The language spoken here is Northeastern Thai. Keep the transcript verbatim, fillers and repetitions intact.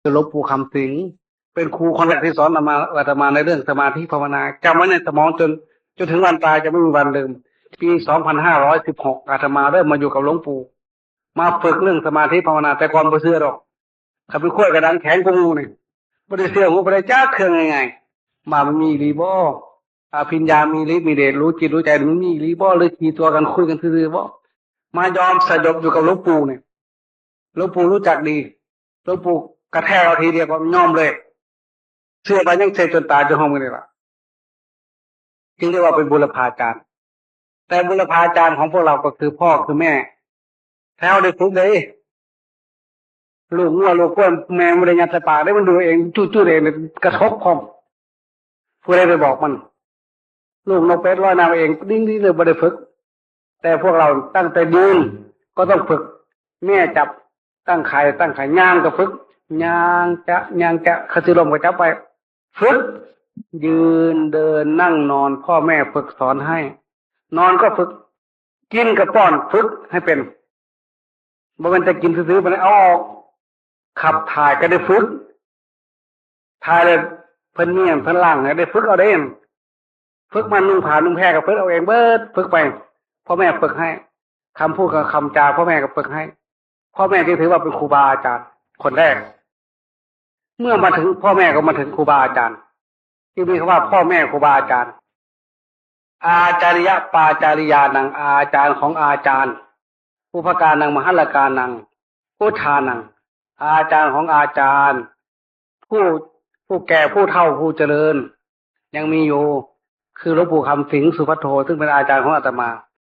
คือหลวงปู่คำสิงห์ เป็นครูคนแรกที่สอนอาตมาอาตมาในเรื่องสมาธิภาวนา จำไว้ในสมองจน จนถึงวันตายจะไม่มีวันลืม ปีสองพันห้าร้อยสิบหก อาตมาเริ่มมาอยู่กับหลวงปู่ มาฝึกเรื่องสมาธิภาวนา แต่ก่อนบ่เชื่อดอก คันเป็นข้อยกระดานแข็งกว่าหมู่นี่ บ่ได้เชื่อหัวบ่ได้จักเครื่องง่ายๆ ว่ามันมีอีหลีบ่ อภิญญามีฤทธิ์มีเดช รู้จิตรู้ใจ มันมีอีหลีบ่ หรือขี่ตัวกันคุยกันซื่อๆบ่ มายอมสยบอยู่กับหลวงปู่เนี่ย หลวงปู่รู้จักดี หลวงปู่กระแทกเอาทีเดียวก็ยอมเลย เชื่อไปยังเชื่อจนตายจนห้องมือนี่ล่ะ จึงเรียกว่าเป็นบุรพาจารย์ แต่บุรพาจารย์ของพวกเราก็คือพ่อคือแม่ ถ้าเราได้ฝึกเลย ลูกงัวลูกควายแม่บ่ได้ยัดใส่ปากเด้ มันดูเอง จู้ๆเอง กระทบพร้อม ผู้ใดไปบอกมัน ลูกนกเป็ดลอยน้ำเอง ดิ้งๆเลย บ่ได้ฝึก แต่พวกเราตั้งแต่ยืนก็ต้องฝึก แม่จับ ตั้งไข่ ตั้งไข่ ย่างก็ฝึก ย่างจะ ย่างจะ เขาสิล้มก็จับไป ฝึก ยืน เดิน นั่ง นอน พ่อแม่ฝึกสอนให้ นอนก็ฝึก กินก็ป้อน ฝึกให้เป็น บ่แม่นแต่กินซื่อๆ บ่ได้ เอาออก ขับถ่ายก็ได้ฝึก ถ่ายแล้วเพิ่นมีหยังเพิ่นล้างให้ได้ฝึกเอาเด้ ฝึกมานุ่งผ้านุ่งแพรก็ฝึกเอาเองเบิด ฝึกไป พ่อแม่ฝึกให้ คำพูดกับคำจา พ่อแม่ก็ฝึกให้ พ่อแม่จึงถือว่าเป็นครูบาอาจารย์คนแรก เมื่อมาถึงพ่อแม่ก็มาถึงครูบาอาจารย์ จึงมีคำว่าพ่อแม่ครูบาอาจารย์ อาจาริยะปาจาริยานัง อาจารย์ของอาจารย์ อุปการนัง มหัลลการนัง พุทธานัง อาจารย์ของอาจารย์ ผู้ ผู้แก่ ผู้เฒ่า ผู้เจริญ ยังมีอยู่ คือหลวงปู่คำสิงห์สุภัทโท ซึ่งเป็นอาจารย์ของอาตมา